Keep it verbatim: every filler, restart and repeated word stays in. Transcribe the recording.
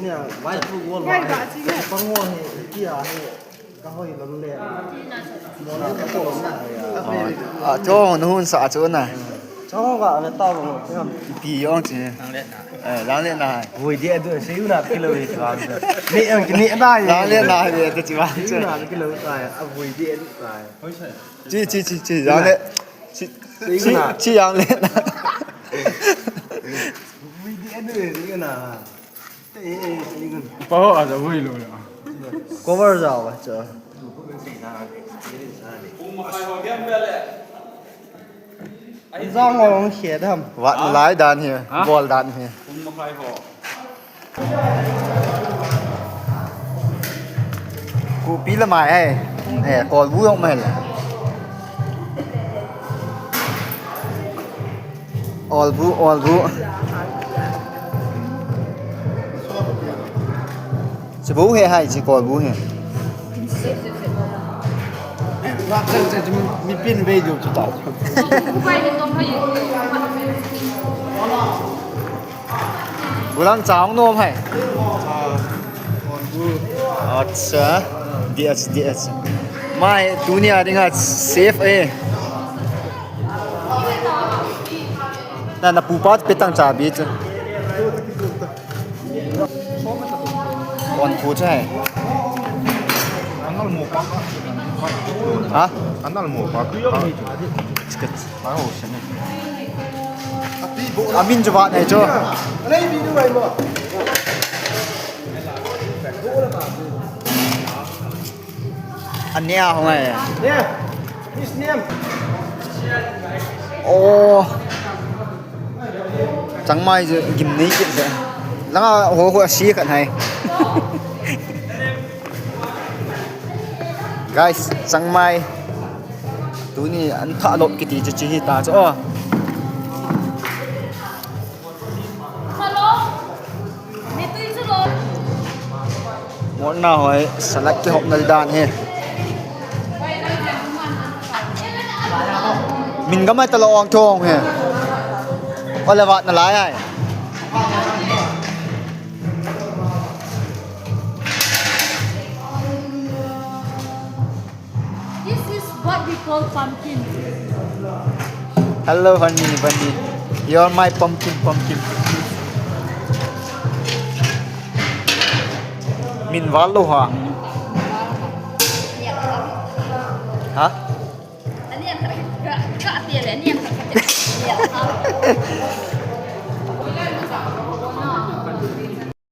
Nia, vai thu gol vai. Pangol he, tia he. Ka hoi lam le. Mo na ka to na. A, chong nu hun sa chu na. Chong ga na ta mo. Pi yong chi. Eh, lang le na. Vui dia du se u na kilo le ta. Ni ang ni na. Lang le na ve ta chi wa. Ni na kilo ta. A vui dia du ta. Chi, chi, chi, chi, yang le. Chi, chi, chi yang le. Vui dia du ni na. Paho a ja vui lo na. Cover jao ba cha. Jang ong khia dam. Wat lai dan hi. Bol dan hi. Kupi la mai ai. Eh, kol bu yong mai la. Ol bu, ol bu. Chi bu he hai, chi kol bu he. Mi pin ve ju chu ta. Bulang cha hung nom hai. Acha. D H, D H. Mai, tunia dinga safe e. Na, na pupa pe tang chabi chu. On pu chu hai. Ha? Anal mo pa. Chika. Amin chu vat nai chu. Ania hung ai. Oh. Changmai chu gim nei kit se. Langa ho ho si khat hai. Guys, changmai. Tuni an tha lop kiti chu chi hi ta chu. Oh. Morna hoi, salad kihopna dan hi. Min gamai talo ong thong hi. Ole vat na lai ai. This is what we call pumpkin. Hello, honey bunny. You're my pumpkin, pumpkin. Min val lo ha.